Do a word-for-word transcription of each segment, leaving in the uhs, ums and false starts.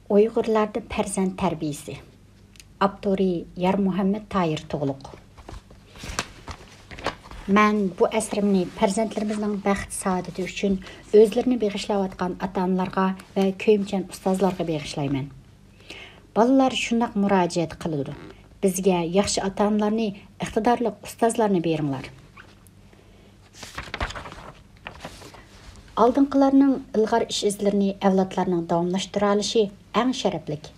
ئۇيغۇرلاردا پەرزەنت تەربىيىسى. ئاپتورى: يارمۇھەممەت تاھىر تۇغلۇق. مەن بۇ ئەسىرىمنى پەرزەنتلىرىمىزنىڭ بەخت-سائادىتى ئۈچۈن ئۆزلىرىنى بېغىشلاۋاتقان ئاتا-ئانىلارغا ۋە كۆيۈمچان ئۇستازلارغا بېغىشلايمەن. بالىلار شۇنداق مۇراجىئەت قىلىدۇ: «بىزگە ياخشى ئاتا-ئانىلارنى، ئىقتىدارلىق ئۇستازلارنى بېرىڭلار.» ئالدىنقىلارنىڭ ئىلغار ئىش-ئىزلىرىنى ئەۋلادلارنىڭ داۋاملاشتۇرالىشى ئەڭ شەرەپلىك.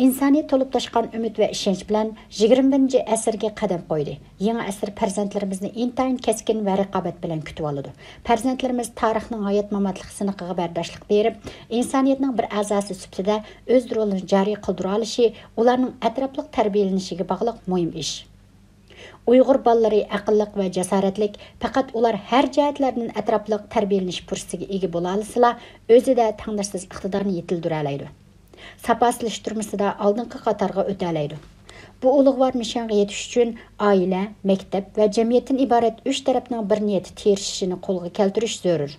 ئىنسانىيەت تولۇپ تاشقان ئۈمىد ۋە ئىشەنچ بىلەن يىگىرمە بىرىنچى ئەسىرگە قەدەم قويدى. يېڭى ئەسىر پەرزەنتلىرىمىزنى ئىنتايىن كەسكىن ۋە رىقابەت بىلەن كۈتۈۋالىدۇ. پەرزەنتلىرىمىز تارىخنىڭ ھايات-ماماتلىق سىنىقىغا بەرداشلىق بېرىپ، ئىنسانىيەتنىڭ بىر ئەزاسى سۈپىتىدە ئۆز رولىنى جارى قىلدۇرالىشى ئۇلارنىڭ ئەتراپلىق تەربىيەلىنىشىگە باغلىق مۇھىم ئىش. ئۇيغۇر بالىلىرى ئەقىللىق ۋە جاسارەتلىك، پەقەت ئۇلار ھەر جەھەتلەردىن ئەتراپلىق تەربىيەلىنىش پۇرسىتىگە ئىگە بولالىسىلا، ئۆزىدە تەڭداشسىز ئىقتىدارنى يېتىلدۈرەلەيدۇ. ساپاسىزلاشتۇرمىسىدا ئالدىنقى قاتارغا ئۆتەلەيدۇ. بۇ ئۇلۇغۋار نىشانغا يېتىش ئۈچۈن ئائىلە، مەكتەپ ۋە جەمئىيەتتىن ئىبارەت ئۈچ تەرەپنىڭ بىر نىيەتتە تىرىشىشىنى قولغا كەلتۈرۈش زۆرۈر.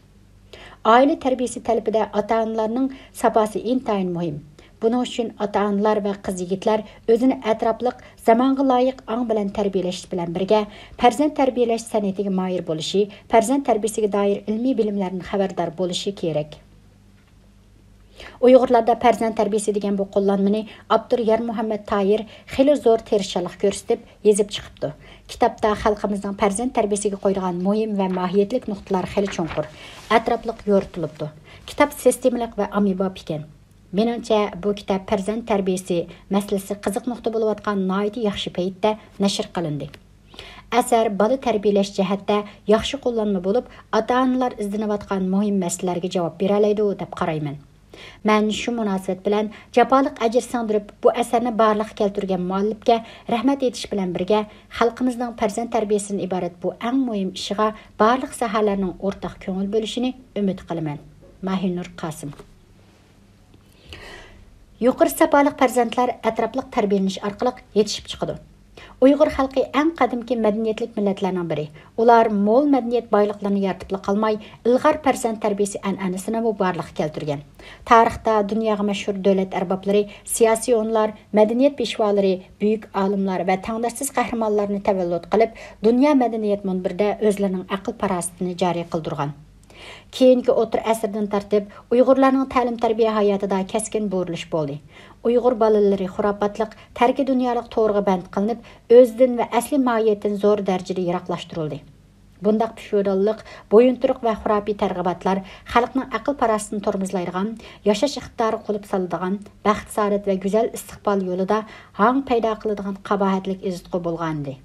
ئائىلە تەربىيەسى تەلىپىدە ئاتا-ئانىلارنىڭ ساپاسى ئىنتايىن مۇھىم. بۇنىڭ ئۈچۈن ئاتا-ئانىلار ۋە قىز-يىگىتلەر ئۆزىنى ئەتراپلىق، زامانغا لايىق ئاڭ بىلەن تەربىيەلەش بىلەن بىرگە، پەرزەنت تەربىيەلەش سەنئىتىگە ماھىر بولۇشى، پەرزەنت تەربىيەسىگە دائىر ئىلمىي بىلىملەردىن خەۋەردار بولۇشى كېرەك. ئۇيغۇرلاردا پەرزەنت تەربىيەسى دېگەن بۇ قوللانمىنى ئاپتور يارمۇھەممەت تاھىر خېلى زور تىرىشچانلىق كۆرسىتىپ، يېزىپ چىقىپتۇ. كىتابتا خەلقىمىزنىڭ پەرزەنت تەربىيەسىگە قويىدىغان مۇھىم ۋە ماھىيەتلىك نۇقتىلار خېلى چوڭقۇر، ئەتراپلىق يورۇتۇلۇپتۇ. كىتاب سىستېمىلىق ۋە ئاممىباب ئىكەن. مېنىڭچە، بۇ كىتاب پەرزەنت تەربىيەسى مەسىلىسى قىزىق نۇقتا بولۇۋاتقان ناھايىتى ياخشى پەيتتە نەشر قىلىندى. ئەسەر بالا تەربىيەلەش جەھەتتە ياخشى قوللانما بولۇپ، ئاتا-ئانىلار ئىزدىنىۋاتقان مۇھىم مەسىلىلەرگە جاۋاب بېرەلەيدۇ، دەپ قارايمەن. مەن شۇ مۇناسىۋەت بىلەن جاپالىق ئەجىر سىڭدۈرۈپ، بۇ ئەسەرنى بارلىققا كەلتۈرگەن مۇئەللىپكە رەھمەت ئېيتىش بىلەن بىرگە، خەلقىمىزنىڭ پەرزەنت تەربىيەسىدىن ئىبارەت بۇ ئەڭ مۇھىم ئىشىغا بارلىق ساھەلەرنىڭ ئورتاق كۆڭۈل بۆلۈشىنى ئۈمىد قىلىمەن. ماھىنۇر قاسىم. يۇقىرى ساپالىق پەرزەنتلەر ئەتراپلىق تەربىيەلىنىش ئارقىلىق يېتىشىپ چىقىدۇ. ئۇيغۇر خەلقى ئەڭ قەدىمكى مەدەنىيەتلىك مىللەتلەرنىڭ بىرى. ئۇلار مول مەدەنىيەت بايلىقلىرىنى يارىتىپلا قالماي، ئىلغار پەرزەنت تەربىيەسى ئەنئەنىسىنىمۇ بارلىققا كەلتۈرگەن. تارىختا دۇنياغا مەشھۇر دۆلەت ئەربابلىرى، سىياسىيونلار، مەدەنىيەت پېشۋالىرى، بۈيۈك ئالىملار ۋە تەڭداشسىز قەھرىمانلارنى تەۋەللۇت قىلىپ، دۇنيا مەدەنىيەت مۇنبىرىدە ئۆزلىرىنىڭ ئەقىل-پاراسىتىنى جارى قىلدۇرغان. كېيىنكى ئوتتۇرا ئەسىردىن تارتىپ ئۇيغۇرلارنىڭ تەلىم-تەربىيە ھاياتىدا كەسكىن بۇرۇلۇش بولدى. ئۇيغۇر بالىلىرى خۇراپاتلىق، تەركىي دۇنيالىق تورغا بەند قىلىنىپ، ئۆزىدىن ۋە ئەسلىي ماھىيەتتىن زور دەرىجىدە يىراقلاشتۇرۇلدى. بۇنداق فېئوداللىق، بويۇنتۇرۇق ۋە خۇراپىي تەرغىباتلار خەلقنىڭ ئەقىل-پاراسىتىنى تورمۇزلايدىغان، ياشاش ئىقتىدارىغا قۇلۇپ سالىدىغان، بەخت-سائادەت ۋە گۈزەل ئىستىقبال يولىدا ھاڭ پەيدا قىلىدىغان قاباھەتلىك ئىزىتقۇ بولغانىدى.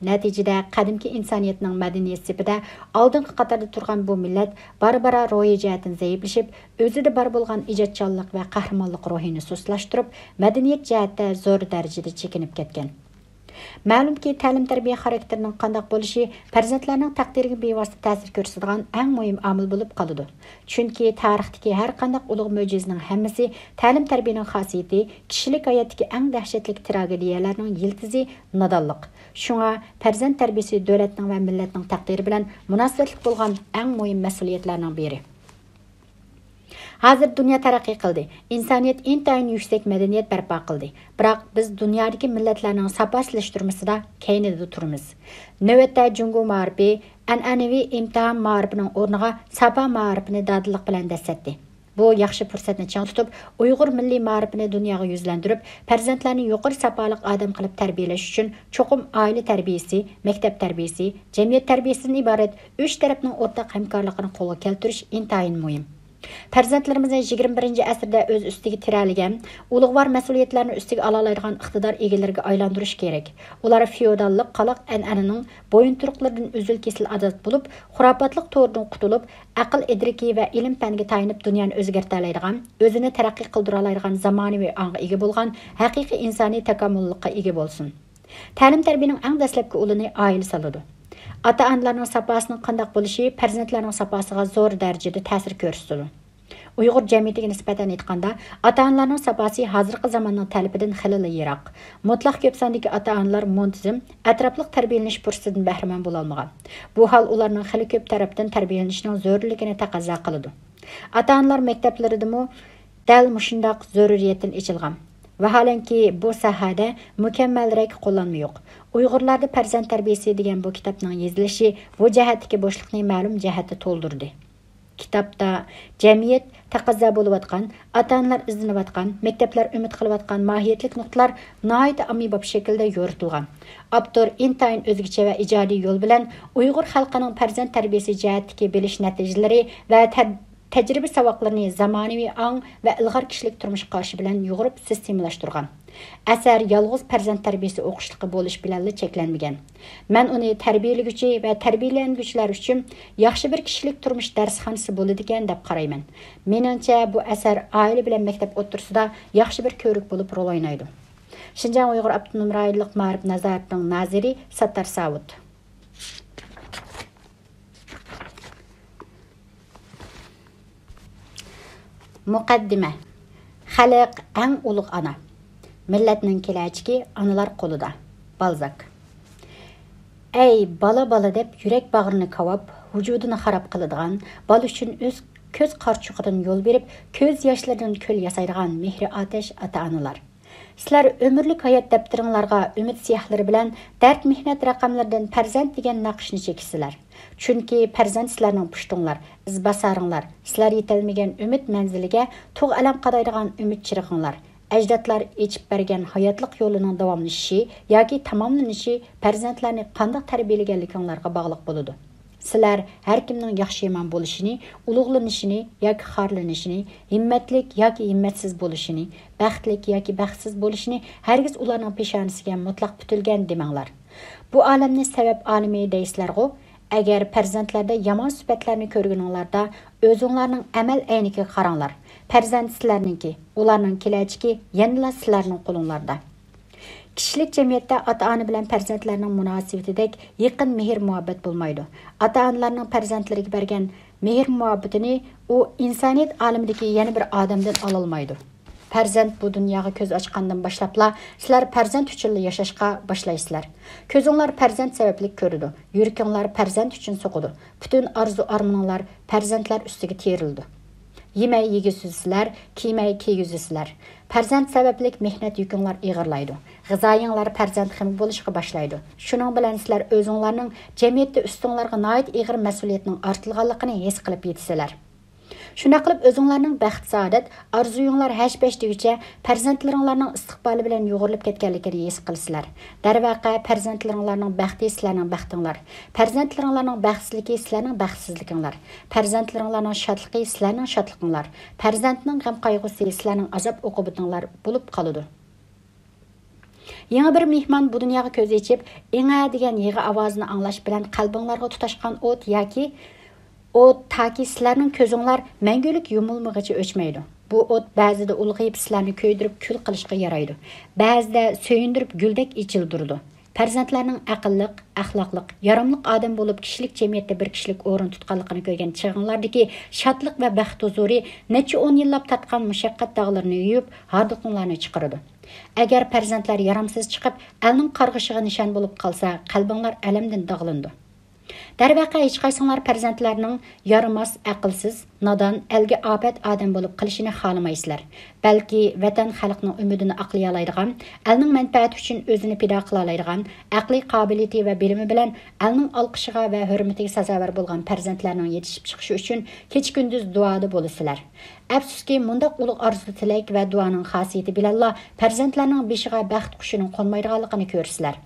نەتىجىدە، قەدىمكى ئىنسانىيەتنىڭ مەدەنىيەت سېپىدە ئالدىنقى قاتاردا تۇرغان بۇ مىللەت بارا-بارا روھىي جەھەتتىن زەئىپلىشىپ، ئۆزىدە بار بولغان ئىجادچانلىق ۋە قەھرىمانلىق روھىنى سۇسلاشتۇرۇپ، مەدەنىيەت جەھەتتە زور دەرىجىدە چېكىنىپ كەتكەن. مەلۇمكى، تەلىم-تەربىيە خاراكتېرىنىڭ قانداق بولۇشى پەرزەنتلەرنىڭ تەقدىرىگە بىۋاسىتە تەسىر كۆرسىتىدىغان ئەڭ مۇھىم ئامىل بولۇپ قالىدۇ. چۈنكى تارىختىكى ھەر قانداق ئۇلۇغ مۆجىزىنىڭ ھەممىسى تەلىم-تەربىيەنىڭ خاسىيىتى، كىشىلىك ھاياتتىكى ئەڭ دەھشەتلىك تراگېدىيەلەرنىڭ يىلتىزى نادانلىق. شۇڭا پەرزەنت تەربىيەسى دۆلەتنىڭ ۋە مىللەتنىڭ تەقدىرى بىلەن مۇناسىۋەتلىك بولغان ئەڭ مۇھىم مەسئۇلىيەتلەرنىڭ بىرى. ھازىر دۇنيا تەرەققىي قىلدى، ئىنسانىيەت ئىنتايىن يۈكسەك مەدەنىيەت بەرپا قىلدى. بىراق بىز دۇنيادىكى مىللەتلەرنىڭ ساپاسىزلاشتۇرمىسىدا كەينىدە تۇرىمىز. نۆۋەتتە جۇڭگو مائارىپى ئەنئەنىۋى ئىمتىھان مائارىپىنىڭ ئورنىغا ساپا مائارىپىنى دادىللىق بىلەن دەسسەتتى. بۇ ياخشى پۇرسەتنى چىڭ تۇتۇپ، ئۇيغۇر مىللىي مائارىپىنى دۇنياغا يۈزلەندۈرۈپ، پەرزەنتلەرنى يۇقىرى ساپالىق ئادەم قىلىپ تەربىيەلەش ئۈچۈن چوقۇم ئائىلە تەربىيەسى، مەكتەپ تەربىيەسى، جەمئىيەت تەربىيەسىدىن ئىبارەت ئۈچ تەرەپنىڭ ئورتاق ھەمكارلىقىنى قولغا كەلتۈرۈش ئىنتايىن مۇھىم. پەرزەنتلىرىمىزنى يىگىرمە بىرىنچى ئەسىردە ئۆز ئۈستىگە تىرەلىگەن، ئۇلۇغۋار مەسئۇلىيەتلەرنى ئۈستىگە ئالالايدىغان ئىقتىدار ئىگىلىرىگە ئايلاندۇرۇش كېرەك. ئۇلار فېئوداللىق قالاق ئەنئەنىنىڭ بويۇنتۇرۇقلىرىدىن ئۈزۈل-كېسىل ئازاد بولۇپ، خۇراپاتلىق تورىدىن قۇتۇلۇپ، ئەقىل ئىدرىكى ۋە ئىلىم-پەنگە تايىنىپ دۇنيانى ئۆزگەرتەلەيدىغان، ئۆزىنى تەرەققىي قىلدۇرالايدىغان زامانىۋى ئاڭغا ئىگە بولغان ھەقىقىي ئىنسانىي تاكامۇللۇققا ئىگە بولسۇن. تەلىم-تەربىيەنىڭ ئەڭ دەسلەپكى ئۇلىنى ئائىلە سالىدۇ. ئاتا-ئانىلارنىڭ ساپاسىنىڭ قانداق بولۇشى پەرزەنتلەرنىڭ ساپاسىغا زور دەرىجىدە تەسىر كۆرسىتىدۇ. ئۇيغۇر جەمئىيىتىگە نىسبەتەن ئېيتقاندا، ئاتا-ئانىلارنىڭ ساپاسى ھازىرقى زاماننىڭ تەلىپىدىن خېلىلا يىراق. مۇتلەق كۆپ ساندىكى ئاتا-ئانىلار مۇنتىزىم، ئەتراپلىق تەربىيەلىنىش پۇرسىتىدىن بەھرىمەن بولالمىغان. بۇ ھال ئۇلارنىڭ خېلى كۆپ تەرەپتىن تەربىيەلىنىشىنىڭ زۆرۈرلۈكىنى تەقەززا قىلىدۇ. ئاتا-ئانىلار مەكتەپلىرىدىمۇ دەل مۇشۇنداق زۆرۈرىيەتتىن ئېچىلغان. ۋاھالەنكى، بۇ ساھەدە مۇكەممەلرەك قوللانما يوق. ئۇيغۇرلاردا پەرزەنت تەربىيەسى دېگەن بۇ كىتابنىڭ يېزىلىشى بۇ جەھەتتىكى بوشلۇقنى مەلۇم جەھەتتە تولدۇردى. كىتابتا جەمئىيەت تەقەززا بولۇۋاتقان، ئاتا-ئانىلار ئىزدىنىۋاتقان، مەكتەپلەر ئۈمىد قىلىۋاتقان ماھىيەتلىك نۇقتىلار ناھايىتى ئاممىباب شەكىلدە يورۇتۇلغان. ئاپتور ئىنتايىن ئۆزگىچە ۋە ئىجادىي يول بىلەن ئۇيغۇر خەلقىنىڭ پەرزەنت تەربىيەسى جەھەتتىكى بىلىش نەتىجىلىرى ۋە تەر-، تەجرىبە ساۋاقلىرىنى زامانىۋى ئاڭ ۋە ئىلغار كىشىلىك تۇرمۇش قارىشى بىلەن يۇغۇرۇپ سىستېمىلاشتۇرغان. ئەسەر يالغۇز پەرزەنت تەربىيەسى ئوقۇشلۇقى بولۇش بىلەنلا چەكلەنمىگەن. مەن ئۇنى تەربىيەلىگۈچى ۋە تەربىيەلەنگۈچىلەر ئۈچۈن ياخشى بىر كىشىلىك تۇرمۇش دەرسخانىسى بولىدىكەن دەپ قارايمەن. مېنىڭچە، بۇ ئەسەر ئائىلە بىلەن مەكتەپ ئوتتۇرىسىدا ياخشى بىر كۆۋرۈك بولۇپ رول ئوينايدۇ. شىنجاڭ ئۇيغۇر ئاپتونوم رايونلۇق مائارىپ نازارىتىنىڭ نازىرى ساتتار ساۋۇت. مۇقەددىمە. خەلق ئەڭ ئۇلۇغ ئانا. مىللەتنىڭ كېلەچىكى ئانىلار قولىدا. بالزاك. ئەي، بالا، بالا دەپ يۈرەك باغرىنى كاۋاپ، ۋۇجۇدىنى خاراب قىلىدىغان، بالا ئۈچۈن ئۆز كۆز قارىچۇقىدىن يول بېرىپ، كۆز ياشلىرىدىن كۆل ياسايدىغان مېھرى ئاتەش ئاتا-ئانىلار. سىلەر ئۆمۈرلۈك ھايات دەپتىرىڭلارغا ئۈمىد سىياھلىرى بىلەن دەرد-مېھنەت رەقەملىرىدىن پەرزەنت دېگەن نەقىشنى چېكىسىلەر. چۈنكى پەرزەنت سىلەرنىڭ پۇشتۇڭلار، ئىزباسارىڭلار. سىلەر يېتەلمىگەن ئۈمىد مەنزىلىگە تۇغ ئەلەم قادايدىغان ئۈمىد چىرىغىڭلار. ئەجدادلار ئېچىپ بەرگەن ھاياتلىق يولىنىڭ داۋاملىشىشى ياكى تاماملىنىشى پەرزەنتلەرنى قانداق تەربىيەلىگەنلىكىڭلارغا باغلىق بولىدۇ. سىلەر ھەركىمنىڭ ياخشى-يامان بولۇشىنى، ئۇلۇغلىنىشىنى ياكى خارلىنىشىنى، ھىممەتلىك ياكى ھىممەتسىز بولۇشىنى، بەختلىك ياكى بەختسىز بولۇشىنى ھەرگىز ئۇلارنىڭ پېشانىسىگە مۇتلەق پۈتۈلگەن دېمەڭلار. بۇ ئالەمنى سەۋەب ئالىمى دەيسىلەرغۇ؟ ئەگەر پەرزەنتلەردە يامان سۈپەتلەرنى كۆرگىنىڭلاردا، ئۆزۈڭلارنىڭ ئەمەل ئەينىكىگە قاراڭلار. پەرزەنت سىلەرنىڭكى، ئۇلارنىڭ كېلەچىكى يەنىلا سىلەرنىڭ قولۇڭلاردا. كىشىلىك جەمئىيەتتە ئاتا-ئانا بىلەن پەرزەنتلەرنىڭ مۇناسىۋىتىدەك يېقىن مېھىر-مۇھەببەت بولمايدۇ. ئاتا-ئانىلارنىڭ پەرزەنتلىرىگە بەرگەن مېھىر-مۇھەببىتىنى ئۇ ئىنسانىيەت ئالىمىدىكى يەنە بىر ئادەمدىن ئالالمايدۇ. پەرزەنت بۇ دۇنياغا كۆز ئاچقاندىن باشلاپلا، سىلەر پەرزەنت ئۈچۈنلا ياشاشقا باشلايسىلەر. كۆزۈڭلار پەرزەنت سەۋەبلىك كۆرىدۇ، يۈرىكىڭلار پەرزەنت ئۈچۈن سوقىدۇ. پۈتۈن ئارزۇ-ئارمىنىڭلار پەرزەنتلەر ئۈستىگە تېرىلىدۇ. يېمەي يېگۈسىز سىلەر، كىيمەي كىيگۈسىز سىلەر. پەرزەنت سەۋەبلىك مېھنەت يۈكۈڭلار ئېغىرلايدۇ. غىزايىڭلار پەرزەنت غېمى بولۇشقا باشلايدۇ. شۇنىڭ بىلەن سىلەر ئۆزۈڭلارنىڭ جەمئىيەتتە ئۈستۈڭلارغا ناھايىتى ئېغىر مەسئۇلىيەتنىڭ ئارتىلغانلىقىنى ھېس قىلىپ يېتىسىلەر. شۇنداق قىلىپ ئۆزۈڭلارنىڭ بەخت-سائادەت، ئارزۇيۇڭلار ھەش-پەش دېگۈچە پەرزەنتلىرىڭلارنىڭ ئىستىقبالى بىلەن يۇغۇرۇلۇپ كەتكەنلىكىنى ھېس قىلىسىلەر. دەرۋەقە، پەرزەنتلىرىڭلارنىڭ بەختى سىلەرنىڭ بەختىڭلار. پەرزەنتلىرىڭلارنىڭ بەختسىزلىكى سىلەرنىڭ بەختسىزلىكىڭلار. پەرزەنتلىرىڭلارنىڭ شادلىقى سىلەرنىڭ شادلىقىڭلار. پەرزەنتنىڭ غەم-قايغۇسى سىلەرنىڭ ئازاب-ئوقۇبىتىڭلار بولۇپ قالىدۇ. يېڭى بىر مېھمان بۇ دۇنياغا كۆز ئېچىپ، ئېڭە دېگەن يىغا ئاۋازىنى ئاڭلاش بىلەن قەلبىڭلارغا تۇتاشقان ئوت ياكى ئوت تاكى سىلەرنىڭ كۆزۈڭلار مەڭگۈلۈك يۇمۇلمىغىچە ئۆچمەيدۇ. بۇ ئوت بەزىدە ئۇلغىيىپ سىلەرنى كۆيدۈرۈپ كۈل قىلىشقا يارايدۇ. بەزىدە سۆيۈندۈرۈپ گۈلدەك ئېچىلدۇرىدۇ. پەرزەنتلەرنىڭ ئەقىللىق، ئەخلاقلىق، ياراملىق ئادەم بولۇپ كىشىلىك جەمئىيەتتە بىر كىشىلىك ئورۇن تۇتقانلىقىنى كۆرگەن چېغىڭلاردىكى شادلىق ۋە بەخت ھۇزۇرى نەچچە ئون يىللاپ تارتقان مۇشەققەت داغلىرىنى يۇيۇپ، ھاردۇقۇڭلارنى چىقىرىدۇ. ئەگەر پەرزەنتلەر يارامسىز چىقىپ، ئەلنىڭ قارغىشىغا نىشان بولۇپ قالسا، قەلبىڭلار ئەلەمدىن داغلىنىدۇ. دەرۋەقە، ھېچقايسىڭلار پەرزەنتلەرنىڭ يارىماس، ئەقىلسىز، نادان، ئەلگە ئاپەت ئادەم بولۇپ قېلىشىنى خالىمايسىلەر. بەلكى ۋەتەن خەلقنىڭ ئۈمىدىنى ئاقلىيالايدىغان، ئەلنىڭ مەنپەئەتى ئۈچۈن ئۆزىنى پىدا قىلالايدىغان، ئەقلىي قابىلىيىتى ۋە بىلىمى بىلەن ئەلنىڭ ئالقىشىغا ۋە ھۆرمىتىگە سازاۋەر بولغان پەرزەنتلەرنىڭ يېتىشىپ چىقىشى ئۈچۈن كېچە-كۈندۈز دۇئادا بولىسىلەر. ئەپسۇسكى، مۇنداق ئۇلۇغ ئارزۇ-تىلەك ۋە دۇئانىڭ خاسىيىتى بىلەنلا پەرزەنتلەرنىڭ بېشىغا بەخت قۇشىنىڭ قونمايدىغانلىقىنى كۆرىسىلەر.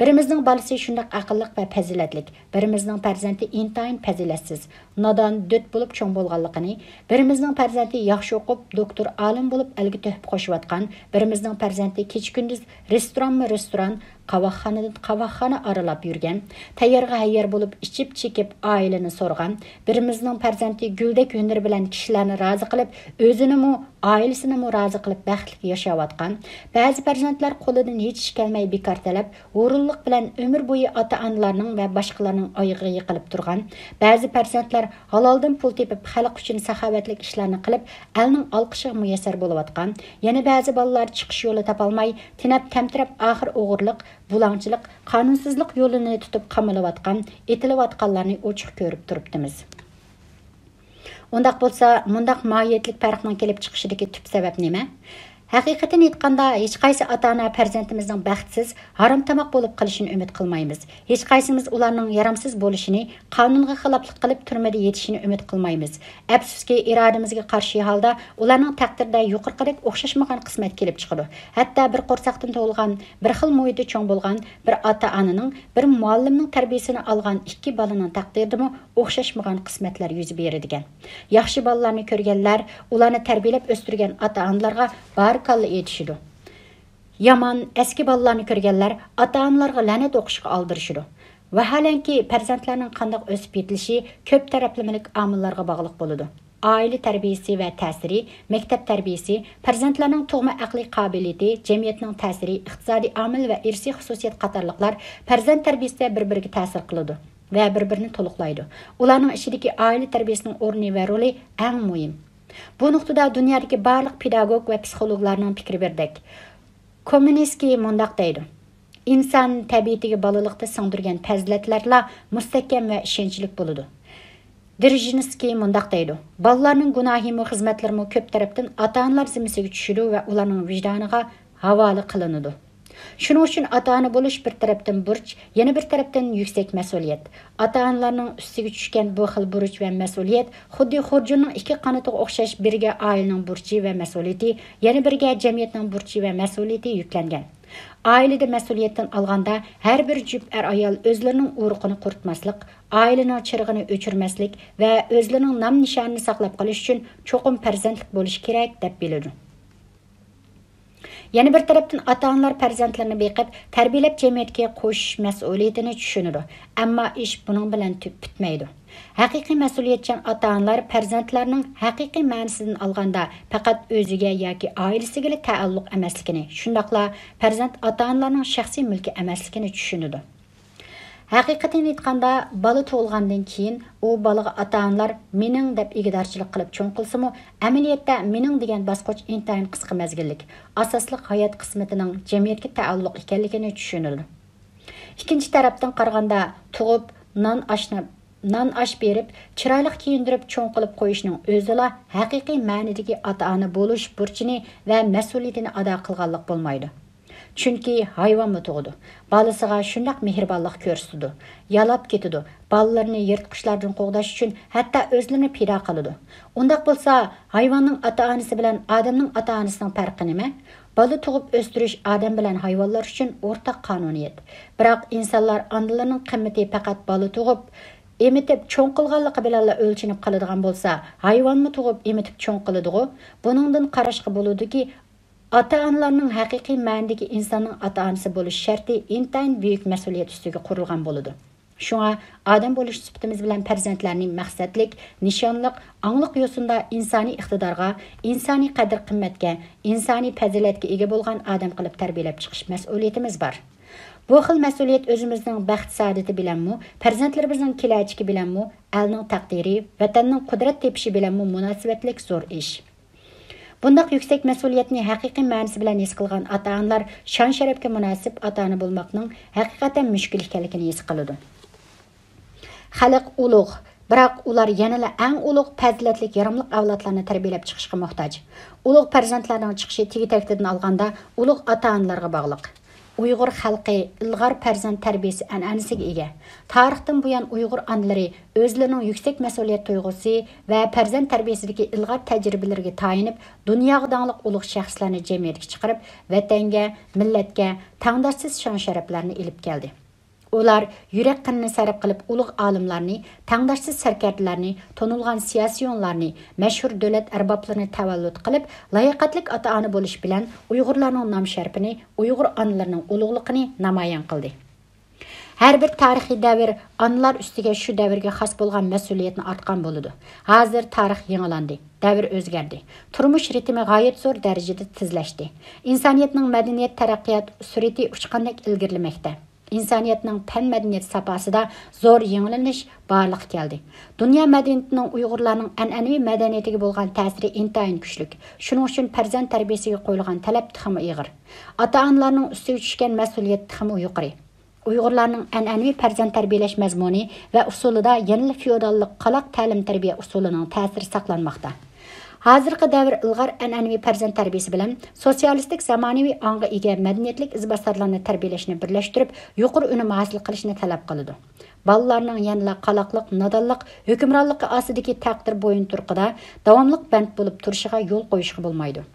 بىرىمىزنىڭ بالىسى شۇنداق ئەقىللىق ۋە پەزىلەتلىك، بىرىمىزنىڭ پەرزەنتى ئىنتايىن پەزىلەتسىز، نادان، دۆت بولۇپ چوڭ بولغانلىقىنى، بىرىمىزنىڭ پەرزەنتى ياخشى ئوقۇپ، دوكتور، ئالىم بولۇپ ئەلگە تۆھپە قوشۇۋاتقان، بىرىمىزنىڭ پەرزەنتى كېچە-كۈندۈز رېستورانمۇ رېستوران، قاۋاقخانىدىن قاۋاقخانا ئارىلاپ يۈرگەن، تەييارغا ھەييار بولۇپ ئىچىپ-چېكىپ ئائىلىنى سورىغان، بىرىمىزنىڭ پەرزەنتى گۈلدەك ھۈنىرى بىلەن كىشىلەرنى رازى قىلىپ، ئۆزىنىمۇ، ئائىلىسىنىمۇ رازى قىلىپ بەختلىك ياشاۋاتقان، بەزى پەرزەنتلەر قولىدىن ھېچ ئىش كەلمەي بىكار تەلەپ، ھۇرۇنلۇق بىلەن ئۆمۈر بويى ئاتا-ئانىلارنىڭ ۋە باشقىلارنىڭ ئايىغىغا يىقىلىپ تۇرغان، بەزى پەرزەنتلەر ھالالدىن پۇل تېپىپ، خەلق ئۈچۈن ساخاۋەتلىك ئىشلارنى قىلىپ، ئەلنىڭ ئالقىشىغا مۇيەسسەر بولۇۋاتقان، يەنە بەزى بالىلار چىقىش يولى تاپالماي، تېنەپ-تەمتىرەپ، ئاخىر ئوغرىلىق، بۇلاڭچىلىق، قانۇنسىزلىق يولىنى تۇتۇپ قامىلىۋاتقان، ئېتىلىۋاتقانلارنى ئوچۇق كۆرۈپ تۇرۇپتىمىز. ئۇنداق بولسا، مۇنداق ماھىيەتلىك پەرقنىڭ كېلىپ چىقىشىدىكى تۈپ سەۋەب نېمە؟ ھەقىقىتىنى ئېيتقاندا، ھېچقايسى ئاتا-ئانا پەرزەنتىمىزنىڭ بەختسىز، ھارامتاماق بولۇپ قېلىشىنى ئۈمىد قىلمايمىز. ھېچقايسىمىز ئۇلارنىڭ يارامسىز بولۇشىنى، قانۇنغا خىلاپلىق قىلىپ تۈرمىدە يېتىشىنى ئۈمىد قىلمايمىز. ئەپسۇسكى، ئىرادىمىزگە قارشى ھالدا ئۇلارنىڭ تەقدىرىدە يۇقىرىقىدەك ئوخشاشمىغان قىسمەت كېلىپ چىقىدۇ. ھەتتا بىر قورساقتىن تۇغۇلغان، بىر خىل مۇھىتى چوڭ بولغان بىر ئاتا-ئانىنىڭ، بىر مۇئەللىمنىڭ تەربىيىسىنى ئالغان ئىككى بالىنىڭ تەقدىرىدىمۇ ئوخشاشمىغان قىسمەتلەر يۈز بېرىدىكەن. ياخشى بالىلارنى كۆرگەنلەر ئۇلارنى تەربىيەلەپ ئۆستۈرگەن ئاتا-ئانىلارغا بارىكاللا ئېيتىشىدۇ. يامان، ئەسكى بالىلارنى كۆرگەنلەر ئاتا-ئانىلارغا لەنەت ئوقۇشقا ئالدىرىشىدۇ. ۋاھالەنكى، پەرزەنتلەرنىڭ قانداق ئۆسۈپ يېتىلىشى كۆپ تەرەپلىمىلىك ئامىللارغا باغلىق بولىدۇ. ئائىلە تەربىيىسى ۋە تەسىرى، مەكتەپ تەربىيىسى، پەرزەنتلەرنىڭ تۇغما ئەقلىي قابىلىيىتى، جەمئىيەتنىڭ تەسىرى، ئىقتىسادىي ئامىل ۋە ئىرسىي خۇسۇسىيەت قاتارلىقلار پەرزەنت تەربىيىسىدە بىر-بىرىگە تەسىر قىلىدۇ ۋە بىر-بىرىنى تولۇقلايدۇ. ئۇلارنىڭ ئىچىدىكى ئائىلە تەربىيىسىنىڭ ئورنى ۋە رولى ئەڭ مۇھىم. بۇ نۇقتىدا دۇنيادىكى بارلىق پېداگوگ ۋە پسىخولوگلارنىڭ پىكرى بىردەك. كومېنسكىي مۇنداق دەيدۇ: «ئىنسان تەبىئىتىگە بالىلىقتا سىڭدۈرگەن پەزىلەتلەرلا مۇستەھكەم ۋە ئىشەنچلىك بولىدۇ.» دېرژىنسكىي مۇنداق دەيدۇ: «بالىلارنىڭ گۇناھىمۇ، خىزمەتلىرىمۇ كۆپ تەرەپتىن ئاتا-ئانىلار زىممىسىگە چۈشىدۇ ۋە ئۇلارنىڭ ۋىجدانىغا ھاۋالە قىلىنىدۇ.» شۇنىڭ ئۈچۈن ئاتا-ئانا بولۇش بىر تەرەپتىن بۇرچ، يەنە بىر تەرەپتىن يۈكسەك مەسئۇلىيەت. ئاتا-ئانىلارنىڭ ئۈستىگە چۈشكەن بۇ خىل بۇرچ ۋە مەسئۇلىيەت خۇددى خۇرجۇننىڭ ئىككى قانىتىغا ئوخشاش، بىرىگە ئائىلىنىڭ بۇرچى ۋە مەسئۇلىيىتى، يەنە بىرىگە جەمئىيەتنىڭ بۇرچى ۋە مەسئۇلىيىتى يۈكلەنگەن. ئائىلىدە مەسئۇلىيەتتىن ئالغاندا، ھەر بىر جۈپ ئەر-ئايال ئۆزلىرىنىڭ ئۇرۇقىنى قۇرۇتماسلىق، ئائىلىنىڭ چىرىغىنى ئۆچۈرمەسلىك ۋە ئۆزلىرىنىڭ نام-نىشانىنى ساقلاپ قېلىش ئۈچۈن چوقۇم پەرزەنتلىك بولۇشى كېرەك، دەپ بىلىدۇ. يەنە بىر تەرەپتىن، ئاتا-ئانىلار پەرزەنتلىرىنى بېقىپ، تەربىيەلەپ، جەمئىيەتكە قوشۇش مەسئۇلىيىتىنى چۈشىنىدۇ. ئەمما ئىش بۇنىڭ بىلەن تۈ-، پۈتمەيدۇ. ھەقىقىي مەسئۇلىيەتچان ئاتا-ئانىلار پەرزەنتلەرنىڭ ھەقىقىي مەنىسىدىن ئالغاندا پەقەت ئۆزىگە ياكى ئائىلىسىگىلا تەئەللۇق ئەمەسلىكىنى، شۇنداقلا پەرزەنت ئاتا-ئانىلارنىڭ شەخسىي مۈلكى ئەمەسلىكىنى چۈشىنىدۇ. ھەقىقىتىنى ئېيتقاندا، بالا تۇغۇلغاندىن كېيىن ئۇ بالىغا ئاتا-ئانىلار «مېنىڭ» دەپ ئىگىدارچىلىق قىلىپ چوڭ قىلسىمۇ، ئەمەلىيەتتە «مېنىڭ» دېگەن باسقۇچ ئىنتايىن قىسقا مەزگىللىك، ئاساسلىق ھايات قىسمىتىنىڭ جەمئىيەتكە تەئەللۇق ئىكەنلىكىنى چۈشىنىدۇ. ئىككىنچى تەرەپتىن قارىغاندا، تۇغۇپ، نان ئاشنى، نان ئاش بېرىپ، چىرايلىق كىيىندۈرۈپ چوڭ قىلىپ قويۇشنىڭ ئۆزىلا ھەقىقىي مەنىدىكى ئاتا-ئانا بولۇش بۇرچىنى ۋە مەسئۇلىيىتىنى ئادا قىلغانلىق بولمايدۇ. چۈنكى ھايۋانمۇ تۇغىدۇ. بالىسىغا شۇنداق مېھرىبانلىق كۆرسىتىدۇ، يالاپ كېتىدۇ، بالىلىرىنى يىرتقۇچلاردىن قوغداش ئۈچۈن ھەتتا ئۆزلىرىنى پىدا قىلىدۇ. ئۇنداق بولسا، ھايۋاننىڭ ئاتا-ئانىسى بىلەن ئادەمنىڭ ئاتا-ئانىسىنىڭ پەرقى نېمە؟ بالا تۇغۇپ ئۆستۈرۈش ئادەم بىلەن ھايۋانلار ئۈچۈن ئورتاق قانۇنىيەت. بىراق ئىنسانلار ئانىلىرىنىڭ قىممىتى پەقەت بالا تۇغۇپ، ئېمىتىپ، چوڭ قىلغانلىقى بىلەنلا ئۆلچىنىپ قالىدىغان بولسا، ھايۋانمۇ تۇغۇپ، ئېمىتىپ چوڭ قىلىدىغۇ؟ بۇنىڭدىن قاراشقا بولىدۇكى، ئاتا-ئانىلارنىڭ ھەقىقىي مەنىدىكى ئىنساننىڭ ئاتا-ئانىسى بولۇش شەرتى ئىنتايىن بۈيۈك مەسئۇلىيەت ئۈستىگە قۇرۇلغان بولىدۇ. شۇڭا ئادەم بولۇش سۈپىتىمىز بىلەن پەرزەنتلەرنى مەقسەتلىك، نىشانلىق، ئاڭلىق يوسۇندا ئىنسانىي ئىقتىدارغا، ئىنسانىي قەدىر-قىممەتكە، ئىنسانىي پەزىلەتكە ئىگە بولغان ئادەم قىلىپ تەربىيەلەپ چىقىش مەسئۇلىيىتىمىز بار. بۇ خىل مەسئۇلىيەت ئۆزىمىزنىڭ بەخت-سائادىتى بىلەنمۇ، پەرزەنتلىرىمىزنىڭ كېلەچىكى بىلەنمۇ، ئەلنىڭ تەقدىرى، ۋەتەننىڭ قۇدرەت تېپىشى بىلەنمۇ مۇناسىۋەتلىك زور ئىش. بۇنداق يۈكسەك مەسئۇلىيەتنى ھەقىقىي مەنىسى بىلەن ھېس قىلغان ئاتا-ئانىلار شان-شەرەپكە مۇناسىپ ئاتا-ئانا بولماقنىڭ ھەقىقەتەن مۈشكۈل ئىكەنلىكىنى ھېس قىلىدۇ. خەلق ئۇلۇغ، بىراق ئۇلار يەنىلا ئەڭ ئۇلۇغ، پەزىلەتلىك، ياراملىق ئەۋلادلارنى تەربىيەلەپ چىقىشقا موھتاج. ئۇلۇغ پەرزەنتلەرنىڭ چىقىشى تېگى-تەكتىدىن ئالغاندا ئۇلۇغ ئاتا-ئانىلارغا باغلىق. ئۇيغۇر خەلقى ئىلغار پەرزەنت تەربىيەسى ئەنئەنىسىگە ئىگە. تارىختىن بۇيان ئۇيغۇر ئانىلىرى ئۆزلىرىنىڭ يۈكسەك مەسئۇلىيەت تۇيغۇسى ۋە پەرزەنت تەربىيەسىدىكى ئىلغار تەجرىبىلىرىگە تايىنىپ، دۇنياغا داڭلىق ئۇلۇغ شەخسلەرنى جەمئىيەتكە چىقىرىپ، ۋەتەنگە، مىللەتكە تەڭداشسىز شان-شەرەپلەرنى ئېلىپ كەلدى. ئۇلار يۈرەك قېنىنى سەرپ قىلىپ، ئۇلۇغ ئالىملارنى، تەڭداشسىز سەركەردىلەرنى، تونۇلغان سىياسىيونلارنى، مەشھۇر دۆلەت ئەربابلىرىنى تەۋەللۇت قىلىپ، لاياقەتلىك ئاتا-ئانا بولۇش بىلەن ئۇيغۇرلارنىڭ نام-شەرىپىنى، ئۇيغۇر ئانىلىرىنىڭ ئۇلۇغلۇقىنى نامايان قىلدى. ھەر بىر تارىخىي دەۋر ئانىلار ئۈستىگە شۇ دەۋرگە خاس بولغان مەسئۇلىيەتنى ئارتقان بولىدۇ. ھازىر تارىخ يېڭىلاندى، دەۋر ئۆزگەردى. تۇرمۇش رىتىمى غايەت زور دەرىجىدە تېزلەشتى. ئىنسانىيەتنىڭ مەدەنىيەت تەرەققىيات سۈرئىتى ئۇچقاندەك ئىلگىرىلىمەكتە. ئىنسانىيەتنىڭ پەن مەدەنىيەت ساپاسىدا زور يېڭىلىنىش بارلىققا كەلدى. دۇنيا مەدەنىيىتىنىڭ ئۇيغۇرلارنىڭ ئەنئەنىۋى مەدەنىيىتىگە بولغان تەسىرى ئىنتايىن كۈچلۈك. شۇنىڭ ئۈچۈن پەرزەنت تەربىيەسىگە قويۇلغان تەلەپ تېخىمۇ ئېغىر. ئاتا-ئانىلارنىڭ ئۈستىگە چۈشكەن مەسئۇلىيەت تېخىمۇ يۇقىرى. ئۇيغۇرلارنىڭ ئەنئەنىۋى پەرزەنت تەربىيەلەش مەزمۇنى ۋە ئۇسۇلىدا يەنىلا فېئوداللىق قالاق تەلىم-تەربىيە ئۇسۇلىنىڭ تەسىرى ساقلانماقتا. ھازىرقى دەۋر ئىلغار ئەنئەنىۋى پەرزەنت تەربىيەسى بىلەن سوتسىيالىستىك زامانىۋى ئاڭغا ئىگە مەدەنىيەتلىك ئىزباسارلارنى تەربىيەلەشنى بىرلەشتۈرۈپ، يۇقىرى ئۈنۈم ھاسىل قىلىشنى تەلەپ قىلىدۇ. بالىلارنىڭ يەنىلا قالاقلىق، نادانلىق، ھۆكۈمرانلىقى ئاستىدىكى تەقدىر بويۇنتۇرۇقىدا داۋاملىق بەند بولۇپ تۇرۇشىغا يول قويۇشقا بولمايدۇ.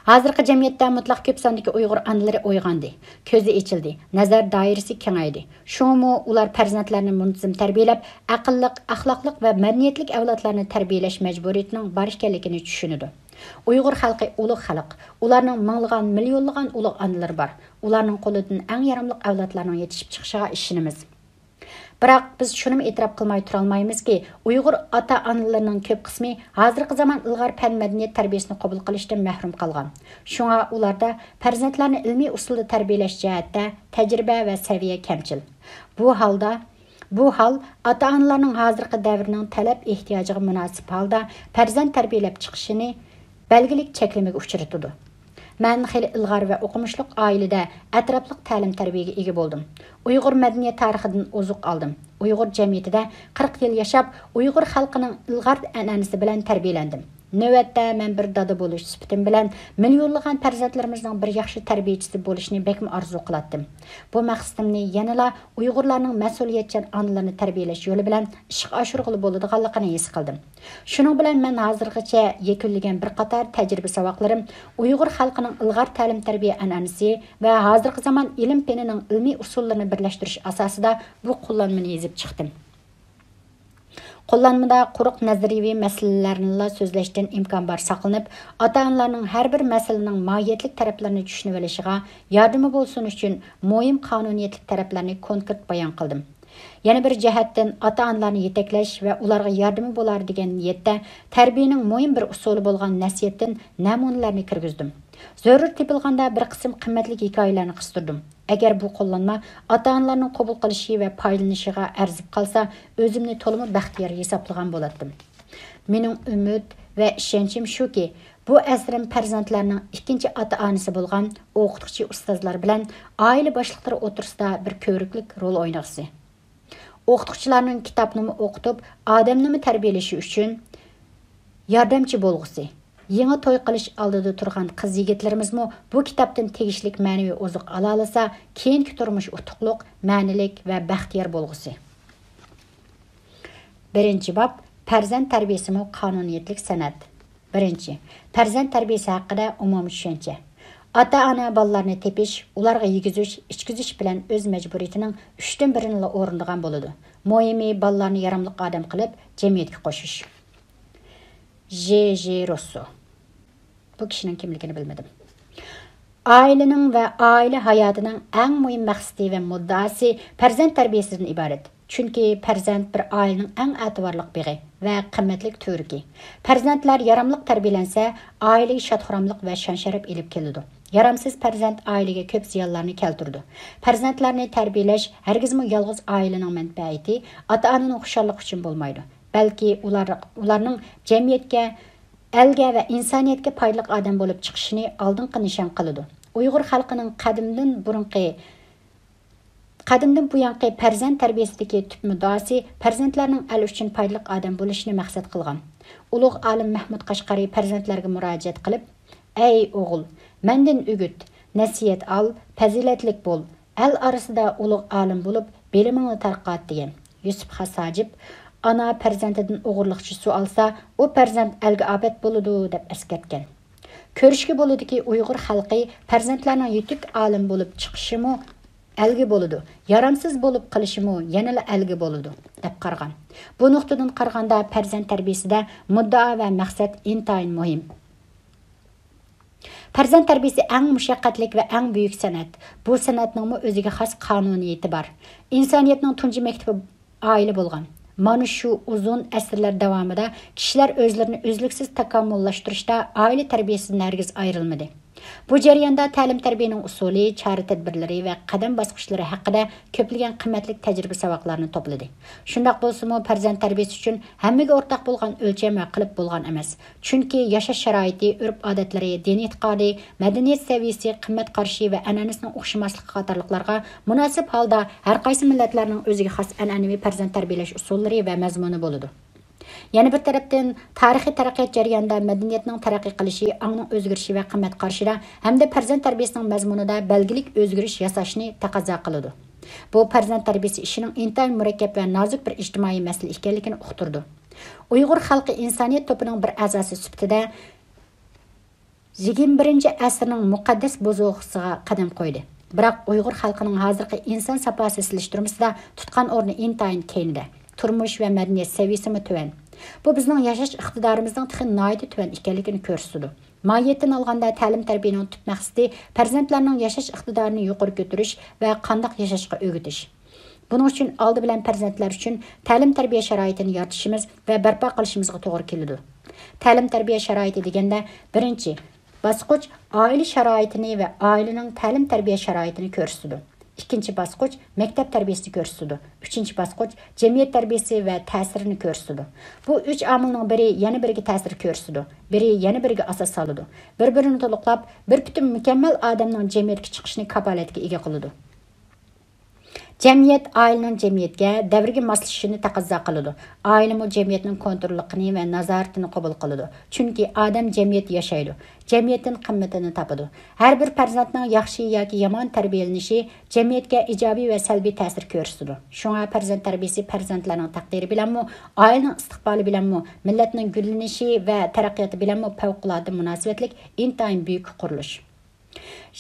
ھازىرقى جەمئىيەتتە مۇتلەق كۆپ ساندىكى ئۇيغۇر ئانىلىرى ئويغاندى، كۆزى ئېچىلدى، نەزەر دائىرىسى كېڭەيدى. شۇڭىمۇ ئۇلار پەرزەنتلەرنى مۇنتىزىم تەربىيەلەپ، ئەقىللىق، ئەخلاقلىق ۋە مەدەنىيەتلىك ئەۋلادلارنى تەربىيەلەش مەجبۇرىيىتىنىڭ بار ئىكەنلىكىنى چۈشىنىدۇ. ئۇيغۇر خەلقى ئۇلۇغ خەلق، ئۇلارنىڭ مىڭلىغان، مىليونلىغان ئۇلۇغ ئانىلىرى بار. ئۇلارنىڭ قولىدىن ئەڭ ياراملىق ئەۋلادلارنىڭ يېتىشىپ چىقىشىغا ئىشىنىمىز. بىراق بىز شۇنىمۇ ئېتىراپ قىلماي تۇرالمايمىزكى، ئۇيغۇر ئاتا-ئانىلىرىنىڭ كۆپ قىسمى ھازىرقى زامان ئىلغار پەن مەدەنىيەت تەربىيەسىنى قوبۇل قىلىشتىن مەھرۇم قالغان. شۇڭا ئۇلاردا پەرزەنتلەرنى ئىلمىي ئۇسۇلدا تەربىيەلەش جەھەتتە تەجرىبە ۋە سەۋىيە كەمچىل. بۇ ھالدا، بۇ ھال ئاتا-ئانىلارنىڭ ھازىرقى دەۋرنىڭ تەلەپ ئېھتىياجىغا مۇناسىپ ھالدا پەرزەنت تەربىيەلەپ چىقىشىنى بەلگىلىك چەكلىمىگە ئۇچرىتىدۇ. مەن خېلى ئىلغار ۋە ئوقۇمۇشلۇق ئائىلىدە ئەتراپلىق تەلىم-تەربىيەگە ئىگە بولدۇم. ئۇيغۇر مەدەنىيەت تارىخىدىن ئوزۇق ئالدىم. ئۇيغۇر جەمئىيىتىدە قىرىق يىل ياشاپ، ئۇيغۇر خەلقىنىڭ ئىلغار ئەنئەنىسى بىلەن تەربىيەلەندىم. نۆۋەتتە مەن بىر دادا بولۇش سۈپىتىم بىلەن مىليونلىغان پەرزەنتلىرىمىزنىڭ بىر ياخشى تەربىيەچىسى بولۇشىنى بەكمۇ ئارزۇ قىلاتتىم. بۇ مەقسىتىمنى يەنىلا ئۇيغۇرلارنىڭ مەسئۇلىيەتچان ئانىلىرىنى تەربىيەلەش يولى بىلەن ئىشقا ئاشۇرغىلى بولىدىغانلىقىنى ھېس قىلدىم. شۇنىڭ بىلەن مەن ھازىرغىچە يەكۈنلىگەن بىر قاتار تەجرىبە-ساۋاقلىرىم ئۇيغۇر خەلقىنىڭ ئىلغار تەلىم-تەربىيە ئەنئەنىسى ۋە ھازىرقى زامان ئىلىم-پېنىنىڭ ئىلمىي ئۇسۇللىرىنى بىرلەشتۈرۈش ئاساسىدا بۇ قوللانمىنى يېزىپ چىقتىم. قوللانمىدا قۇرۇق نەزەرىيەۋى مەسىلىلەرنىلا سۆزلەشتىن ئىمكان بار ساقلىنىپ، ئاتا-ئانىلارنىڭ ھەر بىر مەسىلىنىڭ ماھىيەتلىك تەرەپلىرىنى چۈشىنىۋېلىشىغا ياردىمى بولسۇن ئۈچۈن مۇھىم قانۇنىيەتلىك تەرەپلەرنى كونكرېت بايان قىلدىم. يەنە بىر جەھەتتىن، ئاتا-ئانىلارنى يېتەكلەش ۋە ئۇلارغا ياردىمى بولار دېگەن نىيەتتە تەربىيەنىڭ مۇھىم بىر ئۇسۇلى بولغان نەسىھەتتىن نەمۇنىلەرنى كىرگۈزدۈم. زۆرۈر تېپىلغاندا بىر قىسىم قىممەتلىك ھېكايىلەرنى قىستۇردۇم. ئەگەر بۇ قوللانما ئاتا-ئانىلارنىڭ قوبۇل قىلىشى ۋە پايدىلىنىشىغا ئەرزىپ قالسا، ئۆزۈمنى تولىمۇ بەختىيار ھېسابلىغان بولاتتىم. مېنىڭ ئۈمىد ۋە ئىشەنچىم شۇكى، بۇ ئەسىرىم پەرزەنتلەرنىڭ ئىككىنچى ئاتا-ئانىسى بولغان ئوقۇتقۇچى ئۇستازلار بىلەن ئائىلە باشلىقلىرى ئوتتۇرىسىدا بىر كۆۋرۈكلۈك رول ئوينىغۇسى. ئوقۇتقۇچىلارنىڭ كىتابنىمۇ ئوقۇتۇپ، ئادەمنىمۇ تەربىيەلىشى ئۈچۈن ياردەمچى بولغۇسى. يېڭى توي قىلىش ئالدىدا تۇرغان قىز-يىگىتلىرىمىزمۇ بۇ كىتابتىن تېگىشلىك مەنىۋى ئوزۇق ئالالىسا، كېيىنكى تۇرمۇشى ئۇتۇقلۇق، مەنىلىك ۋە بەختىيار بولغۇسى. بىرىنچى باب، پەرزەنت تەربىيەسىمۇ قانۇنىيەتلىك سەنئەت. بىرىنچى، پەرزەنت تەربىيەسى ھەققىدە ئومۇمىي چۈشەنچە. ئاتا-ئانا بالىلارنى تېپىش، ئۇلارغا يېگۈزۈش، ئىچكۈزۈش بىلەن ئۆز مەجبۇرىيىتىنىڭ ئۈچتىن بىرىنىلا ئورۇندىغان بولىدۇ. مۇھىمى، بالىلارنى ياراملىق ئادەم قىلىپ، جەمئىيەتكە قوشۇش. ژې ژې روسسو. بۇ كىشىنىڭ كىملىكىنى بىلمىدىم. ئائىلىنىڭ ۋە ئائىلە ھاياتىنىڭ ئەڭ مۇھىم مەقسىتى ۋە مۇددىئاسى پەرزەنت تەربىيەسىدىن ئىبارەت. چۈنكى پەرزەنت بىر ئائىلىنىڭ ئەڭ ئەتىۋارلىق بېغى ۋە قىممەتلىك تۈۋرۈكى. پەرزەنتلەر ياراملىق تەربىيەلەنسە، ئائىلىگە شاد-خۇراملىق ۋە شان-شەرەپ ئېلىپ كېلىدۇ. يارامسىز پەرزەنت ئائىلىگە كۆپ زىيانلارنى كەلتۈرىدۇ. پەرزەنتلەرنى تەربىيەلەش ھەرگىزمۇ يالغۇز ئائىلىنىڭ مەنپەئەتى، ئاتا-ئانىنىڭ خۇشاللىقى ئۈچۈن بولمايدۇ، بەلكى ئۇلار، ئۇلارنىڭ جەمئىيەتكە، ئەلگە ۋە ئىنسانىيەتكە پايدىلىق ئادەم بولۇپ چىقىشىنى ئالدىنقى نىشان قىلىدۇ. ئۇيغۇر خەلقىنىڭ قەدىمدىن بۇرۇنقى، قەدىمدىن بۇيانقى پەرزەنت تەربىيەسىدىكى تۈپ مۇددىئاسى پەرزەنتلەرنىڭ ئەل ئۈچۈن پايدىلىق ئادەم بولۇشىنى مەقسەت قىلغان. ئۇلۇغ ئالىم مەھمۇد قەشقەرى پەرزەنتلەرگە مۇراجىئەت قىلىپ، ئەي ئوغۇل، مەندىن ئۆگىت، نەسىھەت ئال، پەزىلەتلىك بول، ئەل ئارىسىدا ئۇلۇغ ئالىم بولۇپ، بىلىمىڭنى تارقات، دېگەن. يۈسۈپ خاس ھاجىپ، ئانا پەرزەنتىدىن ئوغرىلىقچە سۇ ئالسا، ئۇ پەرزەنت ئەلگە ئاپەت بولىدۇ، دەپ ئەسكەرتكەن. كۆرۈشكە بولىدۇكى، ئۇيغۇر خەلقى پەرزەنتلەرنىڭ يېتىك ئالىم بولۇپ چىقىشىمۇ ئەلگە بولىدۇ، يارامسىز بولۇپ قېلىشىمۇ يەنىلا ئەلگە بولىدۇ، دەپ قارىغان. بۇ نۇقتىدىن قارىغاندا، پەرزەنت تەربىيەسىدە مۇددىئا ۋە مەقسەت ئىنتايىن مۇھىم. پەرزەنت تەربىيەسى ئەڭ مۇشەققەتلىك ۋە ئەڭ بۈيۈك سەنئەت. بۇ سەنئەتنىڭمۇ ئۆزىگە خاس قانۇنىيىتى بار. ئىنسانىيەتنىڭ تۇنجى مەكتىپى ئائىلە بولغان. مانا شۇ ئۇزۇن ئەسىرلەر داۋامىدا كىشىلەر ئۆزلىرىنى ئۈزلۈكسىز تاكامۇللاشتۇرۇشتا ئائىلە تەربىيەسىدىن ھەرگىز ئايرىلمىدى. بۇ جەرياندا تەلىم-تەربىيەنىڭ ئۇسۇلى، چارە-تەدبىرلىرى ۋە قەدەم باسقۇچلىرى ھەققىدە كۆپلىگەن قىممەتلىك تەجرىبە-ساۋاقلارنى توپلىدى. شۇنداق بولسىمۇ، پەرزەنت تەربىيەسى ئۈچۈن ھەممىگە ئورتاق بولغان ئۆلچەم ۋە قېلىپ بولغان ئەمەس. چۈنكى ياشاش شارائىتى، ئۆرپ-ئادەتلىرى، دىنىي ئېتىقادى، مەدەنىيەت سەۋىيەسى، قىممەت قارىشى ۋە ئەنئەنىسىنىڭ ئوخشىماسلىقى قاتارلىقلارغا مۇناسىپ ھالدا ھەرقايسى مىللەتلەرنىڭ ئۆزىگە خاس ئەنئەنىۋى پەرزەنت تەربىيەلەش ئۇسۇللىرى ۋە مەزمۇنى بولىدۇ. يەنە بىر تەرەپتىن، تارىخىي تەرەققىيات جەريانىدا مەدەنىيەتنىڭ تەرەققىي قىلىشى، ئاڭنىڭ ئۆزگىرىشى ۋە قىممەت قارىشىدا ھەمدە پەرزەنت تەربىيەسىنىڭ مەزمۇنىدا بەلگىلىك ئۆزگىرىش ياساشنى تەقەززا قىلىدۇ. بۇ پەرزەنت تەربىيەسى ئىشىنىڭ ئىنتايىن مۇرەككەپ ۋە نازۇك بىر ئىجتىمائىي مەسىلە ئىكەنلىكىنى ئۇقتۇرىدۇ. ئۇيغۇر خەلقى ئىنسانىيەت توپىنىڭ بىر ئەزاسى سۈپىتىدە يىگىرمە بىرىنچى ئەسىرنىڭ مۇقەددەس بوزۇغىسىغا قەدەم قويدى. بىراق ئۇيغۇر خەلقىنىڭ ھازىرقى ئىنسان ساپاسى سېلىشتۇرمىسىدا تۇتقان ئورنى ئىنتايىن كەينىدە، تۇرمۇش ۋە مەدەنىيەت سەۋىيەسىمۇ تۆۋەن. بۇ بىزنىڭ ياشاش ئىقتىدارىمىزنىڭ تېخى ناھايىتى تۆۋەن ئىكەنلىكىنى كۆرسىتىدۇ. ماھىيەتتىن ئالغاندا، تەلىم-تەربىيەنىڭ تۈپ مەقسىتى پەرزەنتلەرنىڭ ياشاش ئىقتىدارىنى يۇقىرى كۆتۈرۈش ۋە قانداق ياشاشقا ئۆگىتىش. بۇنىڭ ئۈچۈن ئالدى بىلەن پەرزەنتلەر ئۈچۈن تەلىم-تەربىيە شارائىتىنى يارىتىشىمىز ۋە بەرپا قىلىشىمىزغا توغرا كېلىدۇ. تەلىم-تەربىيە شارائىتى دېگەندە، بىرىنچى باسقۇچ ئائىلە شارائىتىنى ۋە ئائىلىنىڭ تەلىم-تەربىيە شارائىتىنى كۆرسىتىدۇ. ئىككىنچى باسقۇچ مەكتەپ تەربىيەسىنى كۆرسىتىدۇ. ئۈچىنچى باسقۇچ جەمئىيەت تەربىيەسى ۋە تەسىرىنى كۆرسىتىدۇ. بۇ ئۈچ ئامىلنىڭ بىرى يەنە بىرىگە تەسىر كۆرسىتىدۇ، بىرى يەنە بىرىگە ئاساس سالىدۇ. بىر-بىرىنى تولۇقلاپ، بىر پۈتۈن مۇكەممەل ئادەمنىڭ جەمئىيەتكە چىقىشىنى كاپالەتكە ئىگە قىلىدۇ. جەمئىيەت ئائىلىنىڭ جەمئىيەتكە، دەۋرگە ماسلىشىشىنى تەقەززا قىلىدۇ. ئائىلىمۇ جەمئىيەتنىڭ كونتروللۇقىنى ۋە نازارىتىنى قوبۇل قىلىدۇ. چۈنكى ئادەم جەمئىيەتتە ياشايدۇ، جەمئىيەتتىن قىممىتىنى تاپىدۇ. ھەر بىر پەرزەنتنىڭ ياخشى ياكى يامان تەربىيەلىنىشى جەمئىيەتكە ئىجابىي ۋە سەلبىي تەسىر كۆرسىتىدۇ. شۇڭا پەرزەنت تەربىيەسى پەرزەنتلەرنىڭ تەقدىرى بىلەنمۇ، ئائىلىنىڭ ئىستىقبالى بىلەنمۇ، مىللەتنىڭ گۈللىنىشى ۋە تەرەققىياتى بىلەنمۇ پەۋقۇلئاددە مۇناسىۋەتلىك ئىنتايىن بۈيۈك قۇرۇلۇش.